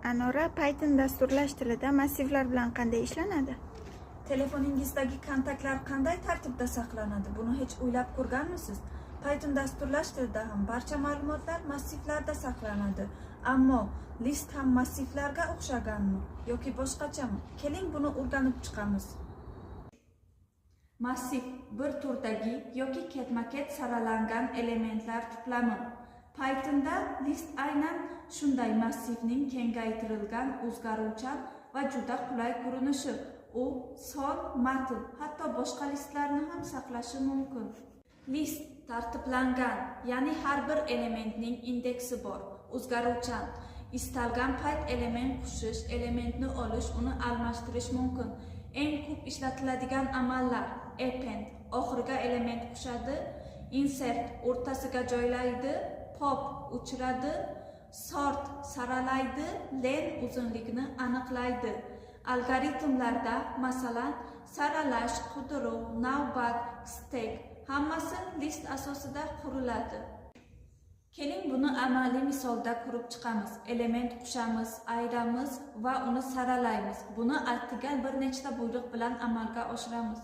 Anora, Python dasturlash tilida massivlar bilan qanday ishlanadi? Telefoningizdagi kontaktlar qanday tartibda saqlanadi? Buni hech o'ylab ko'rganmisiz? Python dasturlash tilida ham barcha ma'lumotlar massivlarda saqlanadi. Ammo list ham massivlarga o'xshaganmi yoki boshqachami? Keling, buni o'rganib chiqamiz. Massiv bir turdagi yoki ketma-ket saralangan elementlar to'plami. Pythonda list aynan shunday massivning kengaytirilgan, o'zgaruvchan va juda qulay ko'rinishi. U son, matn, hatto boshqa listlarni ham saqlashi mumkin. List tartiblangan, ya'ni har bir elementning indeksi bor, o'zgaruvchan. Istalgan payt element qo'shish, elementni olish, uni almashtirish mumkin. Eng ko'p ishlatiladigan amallar: append oxiriga element qo'shadi, insert o'rtasiga joylaydi, pop o'chiradi, sort saralaydi, len uzunlikni aniqlaydi. Algoritmlarda, masalan, saralash, qidiruv, navbat, stek, hammasi list asosida quriladi. Keling, buni amaliy misolda ko'rib chiqamiz. Element qo'shamiz, ayiramiz va uni saralaymiz. Buni atigi bir nechta buyruq bilan amalga oshiramiz.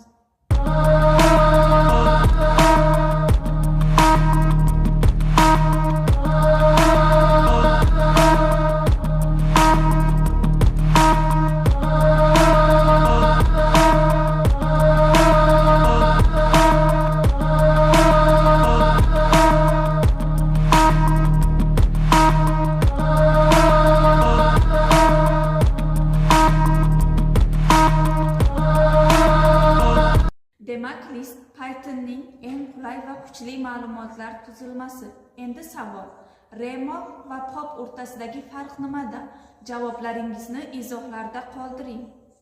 Demak, list Pythonning eng qulay va kuchli ma'lumotlar tuzilmasi. Endi savol: remove va pop o'rtasidagi farq nimada? Javoblaringizni izohlarda qoldiring.